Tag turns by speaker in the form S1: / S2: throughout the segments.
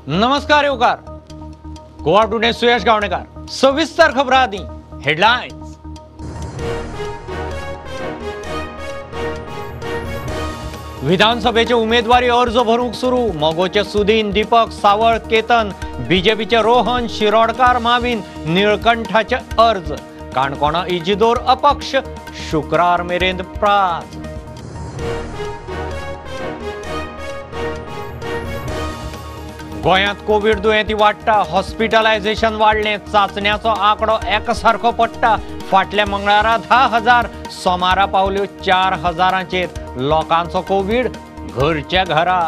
S1: नमस्कार येवकार गोवा टुडे सुयश गावणेकर सविस्तर खबरां आदी हेडलायन्स। विधानसभेचे उमेदवारी अर्ज भरूंक सुरू। मगोचे सुदीन, दीपक सावळ, केतन, बीजेपीचे रोहन शिरोडकार, माविन, निळकंठाचे अर्ज। काणकोणा इजिदोर अपक्ष शुक्रार मेरेन प्राज। गोंयांत कोवीड दुयेंती वाडटा, हॉस्पिटलायझेशन वाडलें, चांचण्याचो आंकडो एकसारको पडटा। फाटल्या मंगळारा 10,000, सोमारा पावल्यो 4,000चेर। लोकांचो कोवीड घरच्या घरा।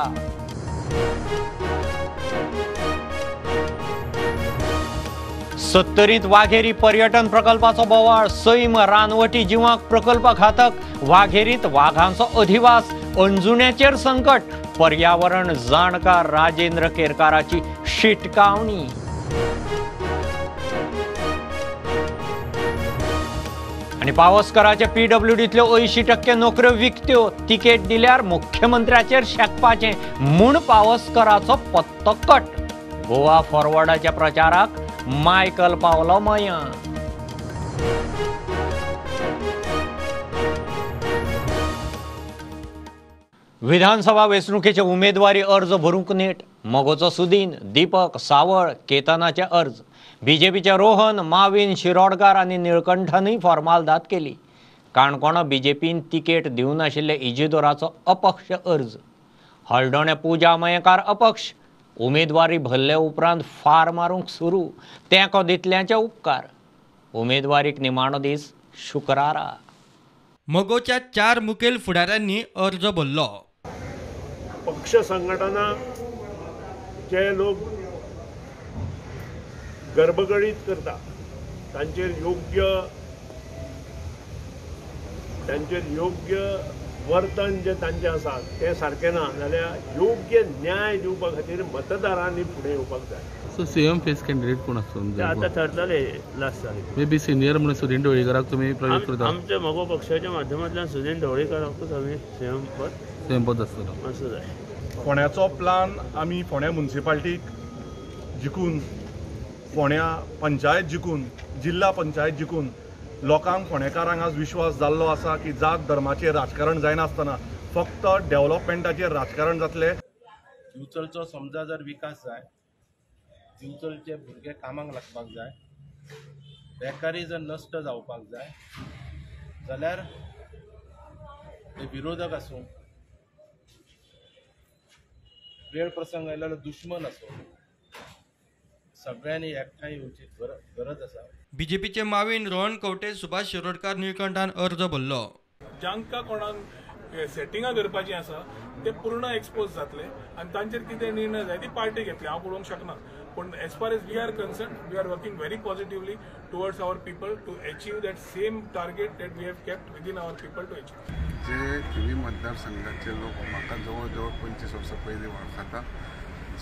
S1: सत्तरींत वाघेरी पर्यटन प्रकल्पाचो बोवाळ। सैम रानवटी जिवांक प्रकल्प घातक। वाघेरीत वाघांचो अधिवास, अंजुण्याचेर संकट। पर्यावरण जाणकार राजेंद्र केरकाराची शिटकावणी। आनी पावसकराचे पीडब्ल्यूडींतल्यो 80% नोकऱ्यो विकत्यो। तिकेट दिल्यार मुख्यमंत्र्याचेर शेकपाचें म्हूण पावसकराचो पत्तो कट। गोवा फॉरवर्डाच्या प्रचाराक मायकल पावलो मया। विधानसभा वेंचणुकेचे उमेदवारी अर्ज भरूंक नेट। मगोचो सुदीन, दीपक सावळ, केतनाचे अर्ज। बीजेपीचे रोहन, माविन शिरोडकार आनी निळकंठानूय फॉर्मालदाद केली। काणकोणा बीजेपीन तिकेट दिवनाशिल्ले इजिदोराचो अपक्ष अर्ज। हळदोणे पूजा मयेकार अपक्ष। उमेदवारी भरले उपरांत फार मारूंक सुरू। तेंको दितल्यांचे उपकार। उमेदवारीक निमाणो दीस शुक्रारा।
S2: मगोच्या 4 मुखेल फुडाऱ्यांनी अर्ज भरलो।
S3: पक्ष संघटना जे लोक गर्भगळीत करता तांचेर योग्य वर्तन जे तांचें आसा तें सारकें ना जाल्यार योग्य न्याय दिवपा खातीर मतदारांनी फुडें येवपाक जाय।
S4: सो सीएम फेस कॅन्डिडेट कोण आसतलो
S5: आतां ठरतले लास्ट तारीख।
S4: मे बी सिनियर म्हणून सुदीन ढवळीकराक तुमी प्रवेश करता।
S5: आमच्या मगो पक्षाच्या माध्यमांतल्यान सुदीन ढवळीकराकूच आमी सीएम
S4: पद आसतलो
S5: असो जाय।
S6: फोंड्याचो प्लान आमी फोंड्या मुन्सिपाल्टीक जिखून, फोंड्या पंचायत जिखून, जिल्हा पंचायत जिखून लोकांक फोंडेकारांक आज विश्वास जाल्लो आसा की जात धर्माचेर राजकारण जायनासतना फक्त डेव्हलपमेंटाचेर राजकारण जातलें।
S7: दिवचलचो समजा जर विकास जाय, दिवचलचे भुरगे कामाक लागपाक जाय, बेकारी जर नश्ट जावपाक जाय जाल्यार ते विरोधक आसूं, वेळ प्रसंग आयल्यार दुश्मन आसूं, सगळ्यांनी एकठांय येवची गरज आसा।
S2: बीजेपीचे माविन, रोहन कवटे, सुभाष शिरोडकार, निळकंठान अर्ज भरलो।
S8: जांकां कोणाक सेटिंगां करपाचीं आसा ते पूर्ण एक्सपोज जातले आनी तांचेर कितें निर्णय जाय ती पार्टी घेतली। हांव पळोवंक शकना, पूण as far as we are concern we are working very positively towards our people to achieve that same target that we have kept within our people to achieve.
S9: जे थिवी मतदारसंघाचे लोक म्हाका जवळ जवळ 25 वर्सां पयलीं वळखता,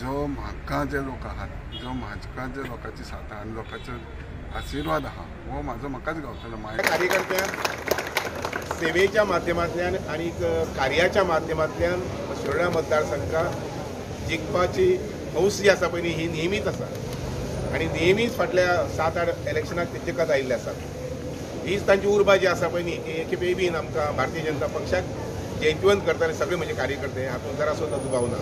S9: जो म्हाका जे लोक आहात, जो म्हाका जे लोकांची साथ आनी लोकांचो आशिर्वाद आहा हो म्हाजो म्हाकाच गावतलो।
S10: कार्यकर्त्यांक सेवेच्या माध्यमांतल्यान आनी कार्याच्या माध्यमांतल्यान शिरोडा मतदारसंघाक जिखपाची हौस जी आसा पळय ही नेहमीच आसा आनी नेहमीच फाटल्या 7-8 इलेक्शनाक ते जिखत आयिल्ले आसात। हीच तांची उर्बा जी आसा पळय न्ही की एके बेबीन आमकां भारतीय जनता पक्षाक जैतिवंत करतले सगळे म्हजे कार्यकर्ते, हातूंत जरा सुद्दां दुबाव ना।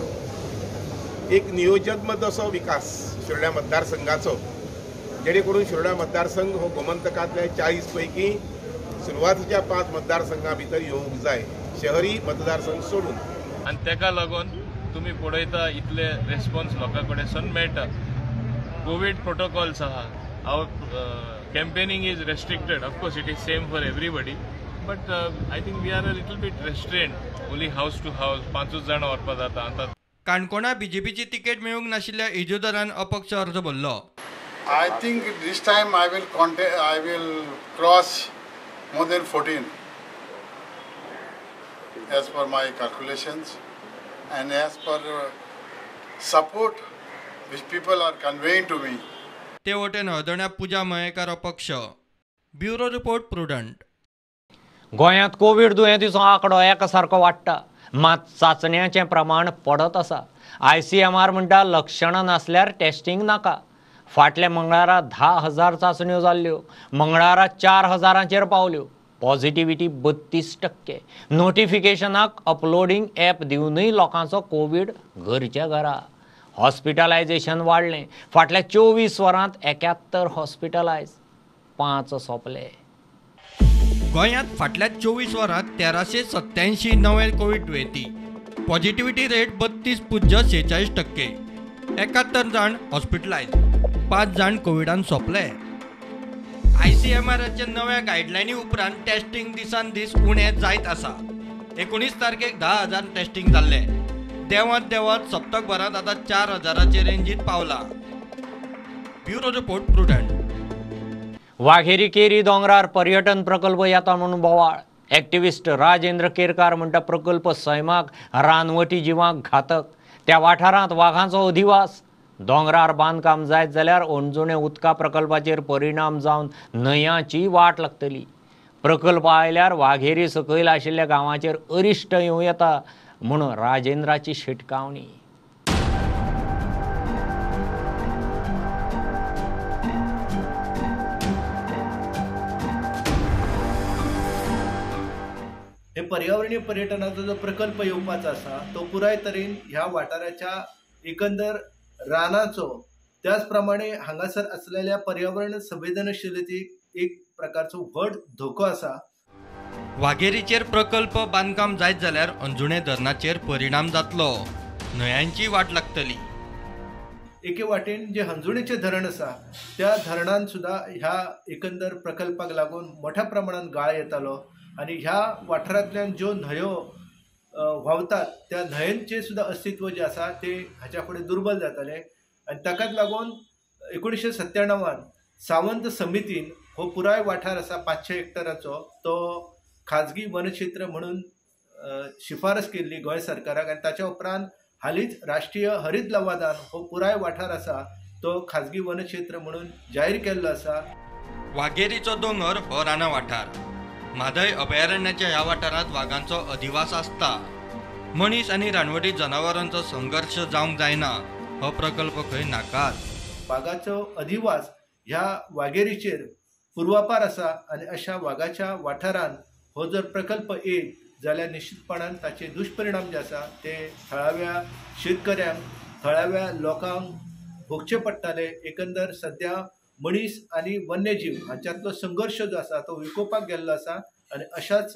S10: एक नियोजनबद्ध असो विकास शिरोडा मतदारसंघाचो, जेणे करून शिरोडा मतदारसंघ हो गोमंतकांतल्या 40 पैकी सुरवातीच्या 5 मतदारसंघां भितर येवंक जाय, शहरी मतदारसंघ सोडून।
S11: आनी तेका लागून तुमी पळयता इतले रेस्पॉन्स लोकां कडेन मेळटा। कोवीड प्रोटोकॉल्स आहा, our campaigning is restricted, of course it is same for everybody, but I think we are a little bit restrained, only house to house 5 जाणां व्हरपा जाता आतां।
S2: काणकोणा बीजेपीची तिकेट मेळूंक नाशिल्ल्या इजोदरान अपक्ष अर्ज भरलो।
S9: I think this time I will cross more than 14 as per my calculations and as per support which people are conveying to me.
S2: ते वटेन हळदोण्या पूजा मयेकार अपक्ष। Bureau report, Prudent.
S1: गोंयांत कोवीड दुयेंतीचो आंकडो एकसारको वाडटा, मात चांचण्याचें प्रमाण पडत आसा। ICMR म्हणटा लक्षणां नासल्यार टेस्टिंग नाका. फाटल्या मंगळारा 10,000 चांचण्यो जाल्ल्यो, मंगळारा 4,000चेर पावल्यो. पॉझिटिव्हिटी 32%. नोटिफिकेशनाक अपलोडिंग ॲप दिवनूय लोकांचो कोवीड घरच्या घरा. हॉस्पिटलायझेशन वाडलें. फाटल्या 24 वरांत 71 हॉस्पिटलायज, 5 सोंपले.
S2: गोंयांत फाटल्या 24 वरांत 1387 नवे कोवीड दुयेंती. Positivity rate 32.46%. 71 जाण हॉस्पिटलायज, 5 जाण कोविडान सोंपले. ICMRच्या नव्या गायडलायनी उपरांत टेस्टिंग दिसान दीस उणें जायत आसा. 19 तारखेक 10,000 टेस्टिंग जाल्लें. देंवत देंवत सप्तकभरांत आतां 4,000चे रेंजीत पावला. Bureau report, Prudent.
S1: Wagheri Keri दोंगरार पर्यटन प्रकल्प येता म्हणून बोवाळ. एक्टिविस्ट राजेंद्र केरकार म्हणटा प्रकल्प सैमाक, रानवटी जिवांक घातक. त्या वाठारांत वाघांचो अधिवास. दोंगरार बांदकाम जायत जाल्यार अंजुणे उदका प्रकल्पाचेर परिणाम जावन न्हंयांची वाट लागतली. प्रकल्प आयल्यार वाघेरी सकयल आशिल्ल्या गांवाचेर अरिश्ट येवं येता म्हणून राजेंद्राची शिटकावणी.
S12: हे पर्यावरणीय पर्यटनाचो जो प्रकल्प येवपाचो आसा तो पुराय तरेन ह्या वाठाराच्या एकंदर रानाचो, त्याच प्रमाणे हांगासर असलेल्या पर्यावरण संवेदनशीलतेक एक प्रकारचो व्हड धोको आसा.
S2: वाघेरीचेर प्रकल्प बांदकाम जायत जाल्यार अंजुणे धरणाचेर परिणाम जातलो, न्हंयांची वाट लागतली.
S12: एके वाटेन जे हंजुणेचें धरण आसा त्या धरणान सुद्दां ह्या एकंदर प्रकल्पाक लागून मोठ्या प्रमाणान गाळ येतालो आनी ह्या वाठारांतल्यान ज्यो न्हंयो व्हांवतात त्या न्हंयेचें सुद्दां अस्तित्व जें आसा तें हाच्या फुडें दुर्बल जातालें आनी ताकाच लागून 1997 सावंत समितीन हो पुराय वाठार आसा 500 हेक्टराचो तो खाजगी वनक्षेत्र म्हणून शिफारस केल्ली गोंय सरकाराक आनी ताच्या उपरांत हालींच राष्ट्रीय हरीत लवादान हो पुराय वाठार आसा तो खाजगी वनक्षेत्र म्हणून जाहीर केल्लो आसा.
S2: वाघेरीचो दोंगर हो राना वाठार. म्हादय अभयारण्याच्या ह्या वाठारांत वागांचो अधिवास आसता. मनीस आनी रानवटी जनावरांचो संघर्श जावंक जायना हो प्रकल्प खंय नाकात.
S12: वागाचो अधिवास ह्या वाघेरीचेर पुर्वापार आसा आनी अशा वागाच्या वाठारान हो जर प्रकल्प येत जाल्यार निश्चितपणान ताचे दुश्परिणाम जे आसा ते थळाव्या शेतकऱ्यांक, थळाव्या लोकांक भोगचे पडटाले. एकंदर सद्या मनीस आनी वन्यजीव हांच्यांतलो संघर्श जो आसा तो विकोपाक गेल्लो आसा आनी अशाच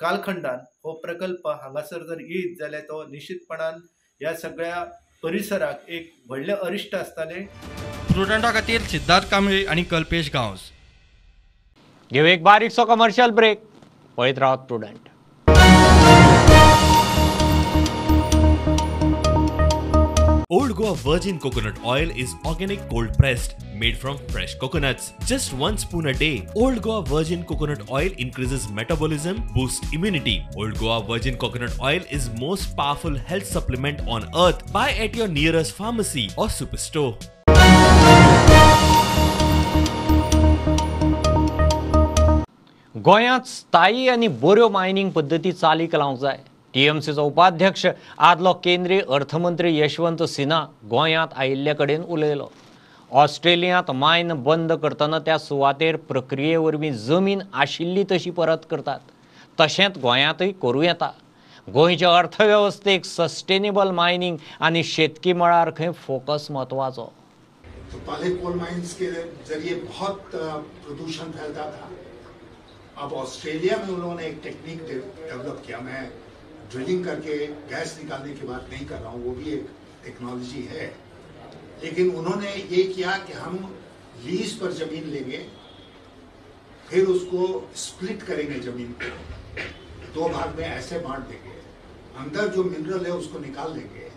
S12: कालखंडान हो प्रकल्प हांगासर जर येत जाल्यार तो निश्चितपणान ह्या सगळ्या परिसराक एक व्हडलें अरिश्ट आसतालें.
S2: प्रुडंटा खातीर सिद्धार्थ कांबळी आनी कल्पेश गांवस.
S1: घेऊ एक बारीकसो कमर्शियल ब्रेक. पळयत रावत Prudent.
S13: Old Goa Virgin Coconut Oil is organic cold pressed, made from fresh coconuts. Just 1 spoon a day. Old Goa Virgin Coconut Oil increases metabolism, boosts immunity. Old Goa Virgin Coconut Oil is most powerful health supplement on earth. Buy at your nearest pharmacy or superstore.
S1: गोंयांत स्थायी आनी बऱ्यो mining पद्दती चालीक लावंक जाय. टीएमसीचो उपाध्यक्ष आदलो केंद्रीय अर्थमंत्री यशवंत सिन्हा गोंयांत आयिल्ले कडेन उलयलो. ऑस्ट्रेलियांत मायन बंद करतना त्या सुवातेर प्रक्रिये वरवीं जमीन आशिल्ली तशी परत करतात, तशेंच गोंयांतूय करूं येता. गोंयचे अर्थवेवस्थेक सस्टेनेबल मायनिंग आनी शेतकी मळार खंय फोकस म्हत्वाचो.
S14: तो पहले कोल माइंस के जरिए बहुत प्रदूषण फैलता था. अब ऑस्ट्रेलिया में उन्होंने एक टेक्निक डेवलप किया. मैं ड्रिलिंग करके गैस निकालने की बात नहीं कर रहा हूँ, वो भी एक टेक्नोलॉजी है, लेकिन उन्होंने ये किया कि हम लीज पर जमीन लेंगे, फिर उसको स्प्लिट करेंगे, जमीन को 2 भाग में ऐसे बांट देंगे, अंदर जो मिनरल है उसको निकाल देंगे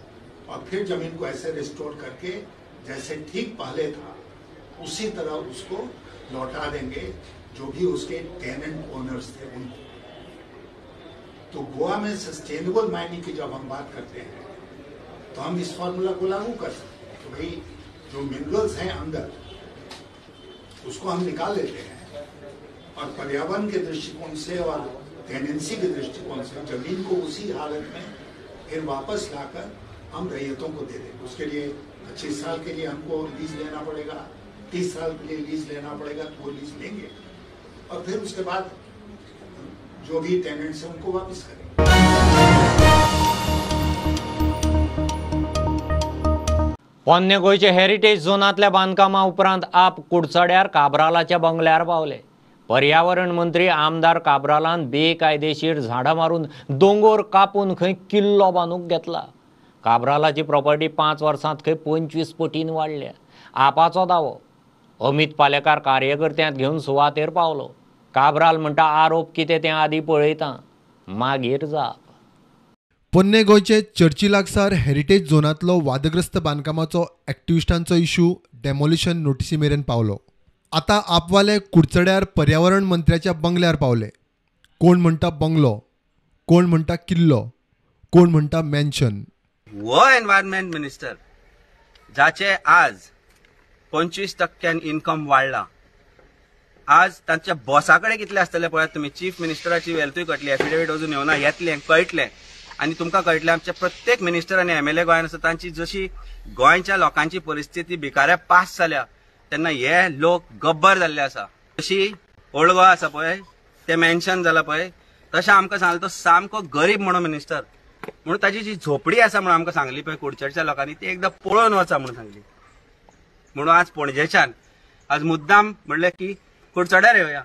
S14: और फिर जमीन को ऐसे रिस्टोर करके जैसे ठीक पहले था उसी तरह उसको लौटा देंगे जो भी उसके टेनेंट ओनर्स थे उनको। तो गोवा में सस्टेनेबल माइनिंग की जब हम बात करते हैं तो हम इस फॉर्मूला को लागू कर सकते हैं कि भाई जो मिनरल्स हैं अंदर उसको हम निकाल लेते हैं और पर्यावरण के दृष्टिकोण से और टेनेंसी के दृष्टिकोण से जमीन को उसी हालत में फिर वापस लाकर हम रैयतों को दे दें। उसके लिए 25 साल के लिए हमको लीज लेना पड़ेगा, 30 साल के लिए लीज लेना पड़ेगा, तो वो लीज लेंगे और फिर उसके बाद जो भी टेनेंट्स हैं उनको वापस करेंगे।
S1: पोन्ने गोंयचे हेरिटेज झोनांतल्या बांदकामा उपरांत आप कुडचड्यार काब्रालाच्या बंगल्यार पावले। पर्यावरण मंत्री आमदार काब्रालान बेकायदेशीर झाडां मारून दोंगोर कापून खंय किल्लो बांदूंक घेतला। काब्रालाची प्रॉपर्टी 5 वर्सांत खंय 25 पटीन वाडल्या। आपाचो दावो। अमित पालेकार कार्यकर्त्यांक घेवन सुवातेर पावलो। काब्राल म्हणटा आरोप कितें तें आदी पळयता, मागीर जाप।
S15: पोन्ने गोंयचे चर्ची लागसार हेरिटेज झोनांतलो वादग्रस्त बांदकामाचो एक्टिविस्टांचो इशू डेमोलिशन नोटिसी मेरेन पावलो। आतां आपवाले कुडचड्यार पर्यावरण मंत्र्याच्या बंगल्यार पावले। कोण म्हणटा बंगलो, कोण म्हणटा किल्लो, कोण म्हणटा मॅन्शन।
S16: हो एनवायरमेंट मिनिस्टर जाचे आज 25% इन्कम वाडला, आज तांच्या बॉसा कडेन कितले आसतले पळयात तुमी। चीफ मिनिस्टराची वेल्थूय कटली, एफिडेवीट अजून येवना, येतलें कळटलें आनी तुमकां कळटलें आमचे प्रत्येक मिनिस्टर आनी एमएलए गोंयांत आसा तांची जशी गोंयच्या लोकांची परिस्थिती भिकाऱ्या पास जाल्या तेन्ना हे लोक गब्बर जाल्ले आसा। जशी ओल्ड गोवा आसा पळय ते मेन्शन जाला पळय तशें आमकां सांगलें तो सामको गरीब म्हणून मिनिस्टर म्हणून ताची जी झोपडी आसा म्हणून आमकां सांगली पळय कुडचडच्या लोकांनी ती एकदां पळोवन वचा म्हणून सांगली। म्हणून आज पणजेच्यान आज मुद्दाम म्हणलें की कुडचड्यार येवया।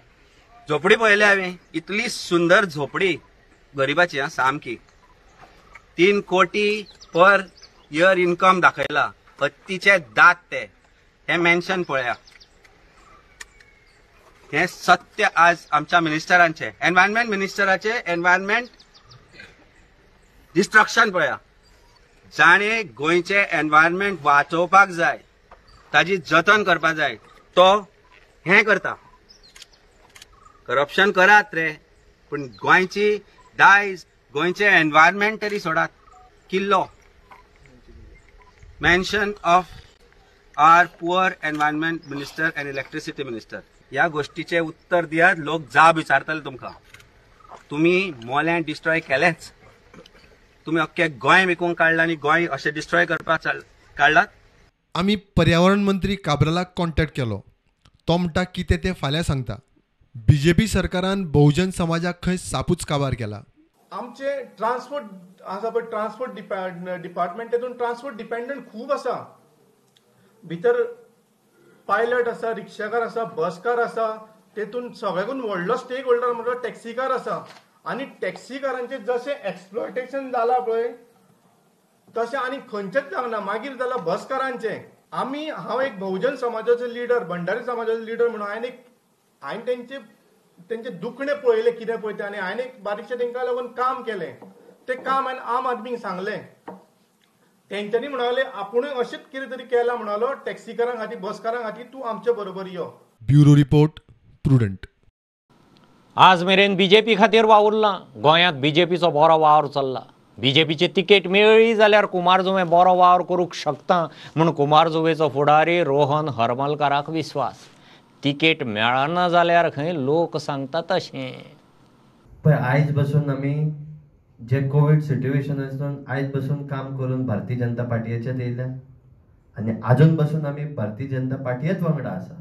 S16: झोपडी पळयली हांवें, इतली सुंदर झोपडी गरिबाची आं सामकी। 3 कोटी पर इयर इन्कम दाखयला, हत्तीचे दांत ते, हे मेन्शन पळया। हे सत्य आज आमच्या मिनिस्टरांचे, एनवायरमेंट मिनिस्टराचे एनवायरमेंट डिस्ट्रक्शन पळया। जाणे गोंयचे एनवायरमेंट वाचोवपाक जाय, ताजी जतन करपाक जाय, तो हें करता। करप्शन करात रे, पूण गोंयची दायज, गोंयचे एनवायरमेंट तरी सोडात। किल्लो mention of our poor environment minister and electricity minister. ह्या गोष्टीचे उत्तर दियात, लोक जाब विचारतले तुमकां। तुमी मोल्यां डिस्ट्रॉय केलेंच, तुमी अख्खे गोंय विकूंक काडलां आनी गोंय अशें डिस्ट्रॉय करपाक काडलात।
S15: आमी पर्यावरण मंत्री काब्रालाक कॉन्टॅक्ट केलो, तो म्हणटा कितें तें फाल्यां सांगता। बीजेपी सरकारान बहुजन समाजाक खंय सापूच काबार केला।
S17: आमचे ट्रान्सपोर्ट आसा पळय, ट्रान्सपोर्ट डिपार्टमेंट तेतून ट्रान्सपोर्ट डिपेंडंट खूब आसा। भितर पायलट आसा, रिक्षाकार आसा, बसकार आसा, तेतून सगळ्याकून व्हडलो स्टेक होल्डर म्हणल्यार टॅक्सीकार आसा। आनी टॅक्सीकारांचें जशें एक्सप्लॉयटेशन जालां पळय तशें आनी खंयचेच जावना। मागीर जालां बसकारांचें। आमी, हांव एक बहुजन समाजाचो लिडर, भंडारी समाजाचो लिडर म्हणून हांवें तेंचे तेंचे दुखणें पळयलें कितें पळय तें, आनी हांवें एक बारीकशें तेंकां लागून काम केलें। तें काम हांवें आम आदमीक सांगलें, तेंच्यांनी म्हणाले आपुणूय अशेंच कितें तरी केलां म्हणालो टॅक्सीकारां खातीर, बसकारां खातीर, तूं आमचे बरोबर यो।
S15: Bureau report, Prudent.
S1: आज मेरेन बीजेपी खातीर वावुरलां, गोंयांत बीजेपीचो बरो वावर चल्ला। बीजेपीची तिकेट मेळ्ळी जाल्यार कुमारजुंवें बरो वावर करूंक शकता म्हूण कुमारजुंवेचो फुडारी रोहन हरमलकाराक विस्वास। तिकेट मेळना जाल्यार खंय लोक सांगता तशें।
S18: पळय आयज बसून आमी जे कोवीड सिट्युएशन आसून आयज बसून काम करून भारतीय जनता पार्टीचेर येयल्या आनी आजून बसून आमी भारतीय जनता पार्टीच वांगडा आसा।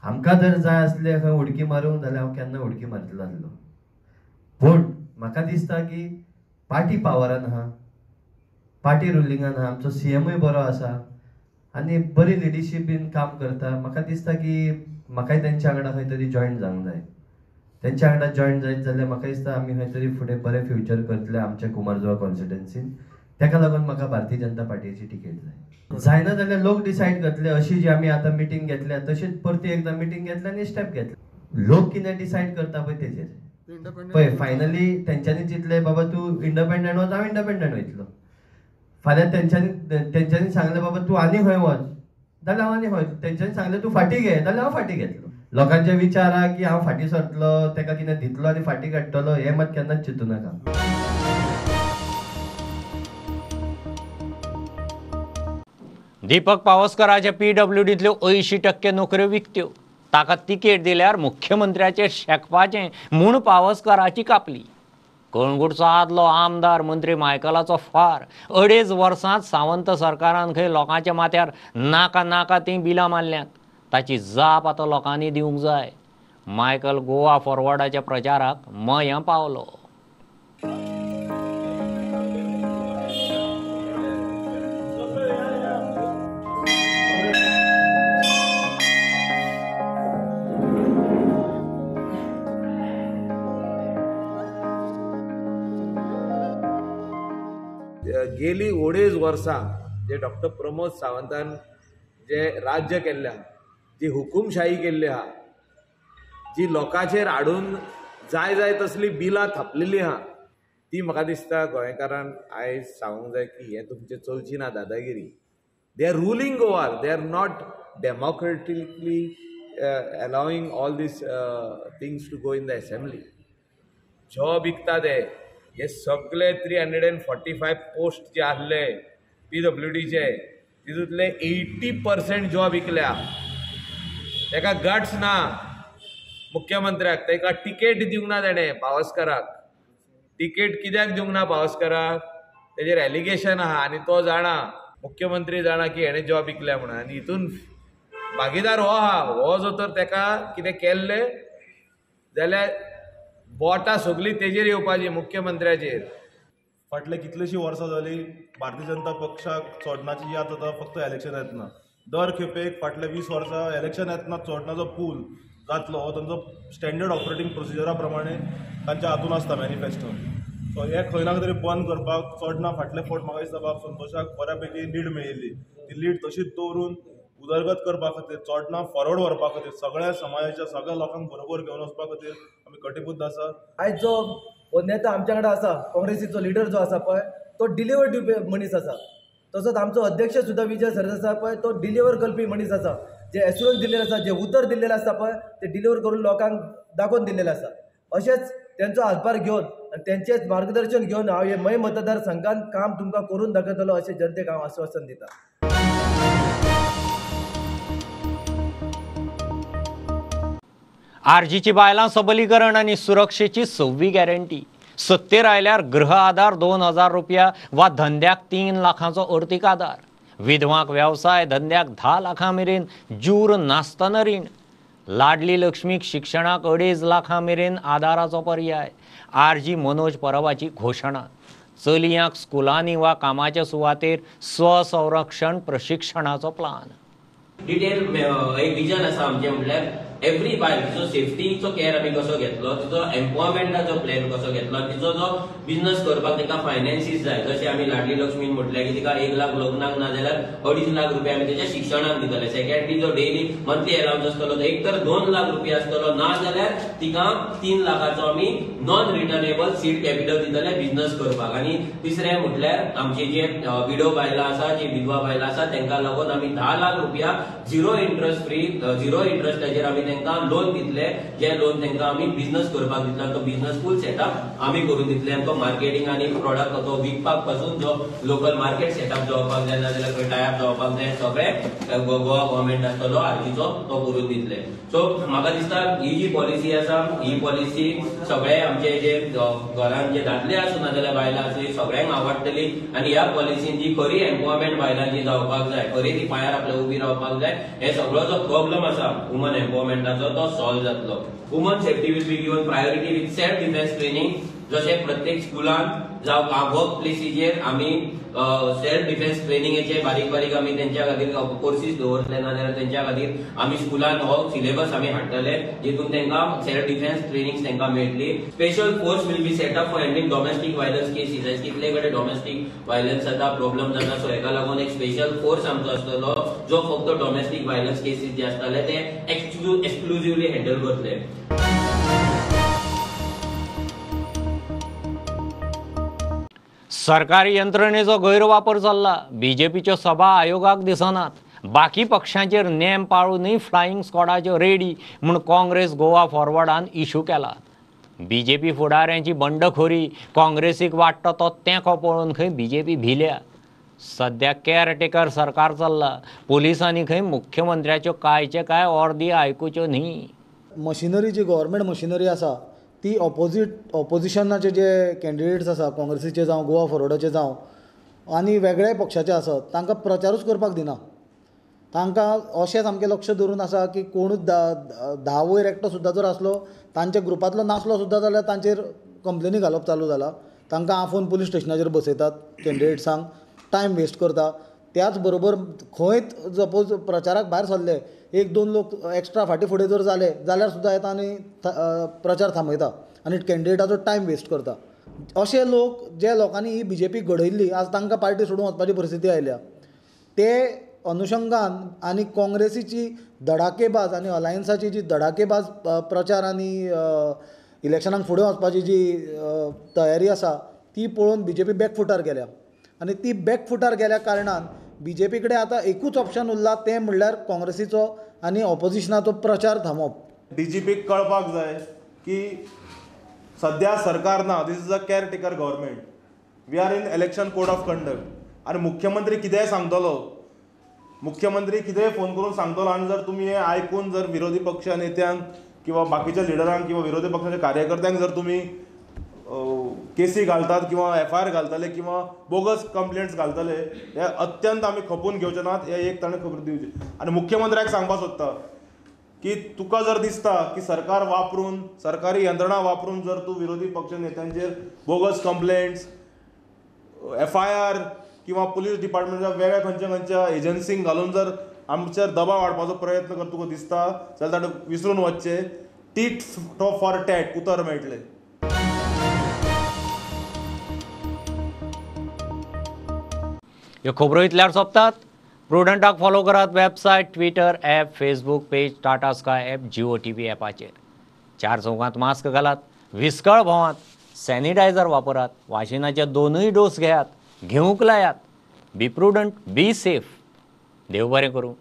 S18: आमकां जर जाय आसलें खंय उडकी मारूंक जाल्यार हांव केन्ना उडकी मारतलो आसलो, पूण म्हाका दिसता की पार्टी पावरान आहा, पार्टी रुलिंगान आहा, आमचो सीएमूय बरो आसा आनी बरी लिडरशीप बीन काम करता। म्हाका दिसता की म्हाकाय तेंच्या वांगडा खंय तरी जॉयन जावंक जाय। तेंच्या वांगडा जॉयन जायत जाल्यार म्हाका दिसता आमी खंय तरी फुडें बरें फ्युचर करतले आमच्या कुमारजुंवा कॉन्स्टिट्युएन्सीन। तेका लागून म्हाका भारतीय जनता पार्टीची तिकेट जाय। जायना जाल्यार लोक डिसायड करतले। अशी जी आमी आतां मिटींग घेतल्या तशीच परती एकदां मिटींग घेतल्या आनी स्टेप घेतले। लोक कितें डिसायड करता पळय तेजेर पळय फायनली तेंच्यांनी चिंतलें बाबा तूं इंडिपेंडंट वच, हांव इंडिपेंडंट वयतलो। फाल्यां तेंच्यांनी सांगलें बाबा तूं आनी खंय वच जाल्यार हांव आनी खंय, तेंच्यांनी सांगलें तूं फाटीं घे जाल्यार हांव फाटीं घेतलो। लोकांचे विचार आहा की हांव फाटीं सरतलो, तेका कितें दितलो आनी फाटीं काडटलो, हें मात केन्नाच चिंतू नाका।
S1: दीपक पावसकराच्या पीडब्ल्यूडींतल्यो 80% नोकऱ्यो विकत्यो, ताका तिकेट दिल्यार मुख्यमंत्र्याचेर शेकपाचें म्हूण पावसकराची कापली। कळंगूटचो आदलो आमदार मंत्री मायकलाचो फार. 2.5 वर्सांत सावंत सरकारान खंय लोकांच्या माथ्यार नाका नाका तीं बिलां मारल्यांत. ताची जाप आतां लोकांनी दिवंक जाय. मायकल गोवा फॉरवर्डाच्या प्रचाराक मयां पावलो.
S19: गेली 2.5 वर्सां जे डॉक्टर प्रमोद सावंतान जे राज्य केल्लें आहा, जी हुकुमशाही केल्ली आहा, जी लोकांचेर हाडून जाय जाय तसली बिलां थापलेली आहा, ती म्हाका दिसता गोंयकारान आयज सांगूंक जाय की हें तुमचें चलची ना दादागिरी. They are ruling Goa, they are not democratically allowing all these things to go in the assembly. Job विकता ते हे सगळे 345 पोस्ट जे आहले PWDचे तितूंतले 80% जॉब विकल्या. ताका गट्स ना मुख्यमंत्र्याक, ताका टिकेट दिवंक ना तेणें पावसकाराक. टिकेट कित्याक दिवंक ना पावसकाराक? तेजेर एलिगेशन आहा आनी तो जाणा, मुख्यमंत्री जाणा की हेणें जॉब विकल्या म्हणून, आनी हितून भागीदार हो आहा. हो जो तर ताका कितें केल्लें जाल्यार बोटां सगळीं तेजेर येवपाची, मुख्यमंत्र्याचेर.
S6: फाटले कितलीशीं वर्सां जाली भारतीय जनता पक्षाक चोडणाची याद जाता फक्त इलेक्शन येतना. दर खेपेक फाटले 20 वर्सां इलेक्शन येतना चोडणाचो पूल जातलो हो तांचो स्टँडर्ड ऑपरेटींग प्रोसिजरा प्रमाणे तांच्या हातून आसता मॅनिफेस्टो. सो हें खंय ना तरी बंद करपाक चोडणा फाटले फावट म्हाका दिसता बाब संतोषाक बऱ्या पैकी लीड मेळिल्ली, ती लीड तशीच दवरून उदरगत करपा खातीर, चोडणा फॉरवर्ड व्हरपा खातीर, सगळ्या समाजाच्या सगळ्या लोकांक बरोबर घेवन वचपा खातीर आमी कटिबद्ध आसा.
S20: आयज जो हो नेता आमच्या कडेन आसा, काँग्रेसीचो लिडर जो आसा पळय, तो डिलिव्हर दिवपी मनीस आसा. तसोच आमचो अध्यक्ष सुद्दां विजय सरदेसाय पळय, तो डिलिव्हर करपी मनीस आसा. जे एश्युरन्स दिल्लें आसा, जे उतर दिल्लें आसता पळय, ते डिलिव्हर करून लोकांक दाखोवन दिल्लें आसा. अशेंच तेंचो हातभार घेवन आनी तेंचेच मार्गदर्शन घेवन हांव हे मय मतदारसंघान काम तुमकां करून दाखयतलो अशें जनतेक हांव आश्वासन दिता.
S1: आरजीची बायलां सबलीकरण आनी सुरक्षेची 6वी गॅरंटी. सत्तेर आयल्यार गृह आधार 2000 रुपया वा धंद्याक 3 लाखांचो अर्थीक आधार. विधवांक वेवसाय धंद्याक 10 लाखां मेरेन जूर नासतना रीण. लाडली लक्ष्मीक शिक्षणाक 2.5 लाखां मेरेन आधाराचो पर्याय. आरजी मनोज परबाची घोशणा. चलयांक स्कुलांनी वा कामाच्या सुवातेर स्वसंरक्षण प्रशिक्षणाचो प्लान.
S21: डिटेल एक विजन आसा आमचें, म्हटल्यार एवरी बायल तिचो सेफ्टीचो केअर आमी कसो घेतलो, तिचो एम्पॉवरमेंटाचो प्लॅन कसो घेतलो, तिचो जो बिझनस करपाक ताका फायनान्सीस जाय. जशें आमी लाडली लक्ष्मीन म्हटलें की तिका 1 लाख लग्नाक ना जाल्यार 2.5 लाख रुपया आमी तेच्या शिक्षणाक दितले. सेकंडली जो डेली मंथली अलावन्स आसतलो तो एक तर 2 लाख रुपया आसतलो, ना जाल्यार तिका 3 लाखाचो आमी नॉन रिटर्नेबल सीड कॅपिटल दितले बिझनस करपाक. आनी तिसरें म्हटल्यार आमची जे विडो बायलां आसा, जी विधवा बायलां आसा, तांकां लागून आमी 10 लाख रुपया झिरो इंट्रस्ट फ्री, झिरो इंट्रस्टाचेर आमी तांकां लोन दितले. जे लोन तांकां आमी बिझनस करपाक दितले, तो बिझनस फूल सेटअप आमी करून दितले. आमकां मार्केटिंग आनी प्रोडक्ट तो विकपाक पासून जो लोकल मार्केट सेटअप जावपाक जाय, नाजाल्यार खंय टायप जावपाक जाय, सगळे गोवा गव्हर्मेंट आसतलो आरजीचो तो करून दितले. सो म्हाका दिसता ही जी पॉलिसी आसा, ही पॉलिसी सगळे आमचे जे घरान जे दादले आसूं नाजाल्यार बायलां आसूं, सगळ्यांक आवडटली. आनी ह्या पॉलिसीन जी खरी एम्पॉवरमेंट बायलांची जावपाक जाय, खरी ती पांयार आपल्या उबी रावपाक जाय, हे सगळो जो प्रॉब्लम आसा वुमन एम्पॉवरमेंटाचो तो सॉल्व जातलो. Woman safety will be given priority with self defence training. जशें प्रत्येक स्कुलान जावं वर्क प्लेसीचेर आमी सेल्फ डिफेन्स ट्रेनिंगेचे बारीक बारीक आमी तेंच्या खातीर कोर्सीस दवरले, ना जाल्यार तेंच्या खातीर आमी स्कुलान हो सिलेबस आमी हाडटले जितून तेंकां सेल्फ डिफेन्स ट्रेनिंग तेंकां मेळटली. Special force will be set up for handling domestic violence cases. आयज कितले कडेन डॉमेस्टीक व्हायलन्स जाता, प्रॉब्लम जाता, सो हेका लागून एक स्पेशल फोर्स आमचो आसतलो जो फक्त डॉमेस्टीक व्हायलन्स केसीस जे आसतले ते एक्सक्लुझिवली हँडल करतले.
S1: सरकारी यंत्रणेचो गैरवापर चल्ला. बीजेपीच्यो सभा आयोगाक दिसनात. बाकी पक्षांचेर नेम पाळूनय फ्लायिंग स्क्वॉडाच्यो रेडी म्हूण काँग्रेस गोवा फॉरवर्डान इशू केला. बीजेपी फुडाऱ्यांची बंडखोरी, काँग्रेसीक वाडटा तो तेंको पळोवन खंय बीजेपी भिल्या. सद्या केअरटेकर सरकार चल्ला. पुलिसांनी खंय मुख्यमंत्र्याच्यो कायचे काय ऑर्दी आयकुच्यो न्ही.
S22: मशिनरी जी गव्हर्मेंट मशिनरी आसा
S3: ती ऑपोजिशनाचे जे कॅन्डिडेट्स आसा, काँग्रेसीचे जावं, गोवा फॉरवर्डाचे जावं आनी वेगळ्या पक्षाचे आसत, तांकां प्रचारूच करपाक दिना. तांकां अशें सामकें लक्ष धरून आसा की कोणूच 10 वयर एकटो सुद्दां जर आसलो, तांच्या ग्रुपांतलो नासलो सुद्दां जाल्यार तांचेर कंप्लेनी घालप चालू जाला. तांकां आफोवन पुलीस स्टेशनाचेर बसयतात, कॅन्डिडेट्सांक टायम वेस्ट करता. त्याच बरोबर खंयच सपोज प्रचाराक भायर सरले, 1-2 लोक एक्स्ट्रा फाटीं फुडें जर जाले जाल्यार सुद्दां येता आनी प्रचार थांबयता आनी कॅन्डिडेटाचो टायम वेस्ट करता. अशे लोक जे लोकांनी ही बीजेपी घडयल्ली, आज तांकां पार्टी सोडून वचपाची परिस्थिती आयल्या. ते अनुशंगान आनी काँग्रेसीची धडाकेबाज आनी अलायन्साची जी धडाकेबाज प्रचार आनी इलेक्शनाक फुडें वचपाची जी तयारी आसा ती पळोवन बीजेपी बॅकफुटार गेल्या. आनी ती बॅकफुटार गेल्या कारणान बीजेपी कडेन आतां एकूच ऑप्शन उरला, तें म्हणल्यार काँग्रेसीचो आनी ऑपोजिशनाचो प्रचार थांबोवप.
S22: डीजीपीक कळपाक जाय की सद्या सरकार ना, this is a caretaker government, we are in election code of conduct. आनी मुख्यमंत्री कितेंय सांगतलो, मुख्यमंत्री कितेंय फोन करून सांगतलो, आनी जर तुमी हें आयकून जर विरोधी पक्ष नेत्यांक किंवा बाकीच्या लिडरांक किंवा विरोधी पक्षाच्या कार्यकर्त्यांक जर तुमी केसी घालतात किंवा एफआयआर घालतले किंवा बोगस कंप्लेंट्स घालतले, हे अत्यंत आमी खपून घेवचे नात, हे एक ताणें खबर दिवची. आनी मुख्यमंत्र्याक सांगपाक सोदता की तुका जर दिसता की सरकार वापरून, सरकारी यंत्रणा वापरून जर तूं विरोधी पक्ष नेत्यांचेर बोगस कंप्लेंट्स, एफआयआर किंवा पुलीस डिपार्टमेंटाच्या वेगळ्या खंयच्या खंयच्या एजन्सींक घालून जर आमचेर दबाव हाडपाचो प्रयत्न कर तुका दिसता जाल्यार ताणें विसरून वचचें. टीट फॉर टॅट उतर मेळटलें.
S1: ह्यो खबरो इतल्यार सोंपतात. प्रुडंटाक फॉलो करात website, Twitter app, Facebook page, Tata Sky app, Jio TV ॲपाचेर. 4 चौकांत मास्क घालात, विस्कळ भोंवात, सॅनिटायझर वापरात, वाशिनाचे 2 डोस घेयात, घेवंक लायात. बी प्रुडंट, बी सेफ. देव बरें करूं.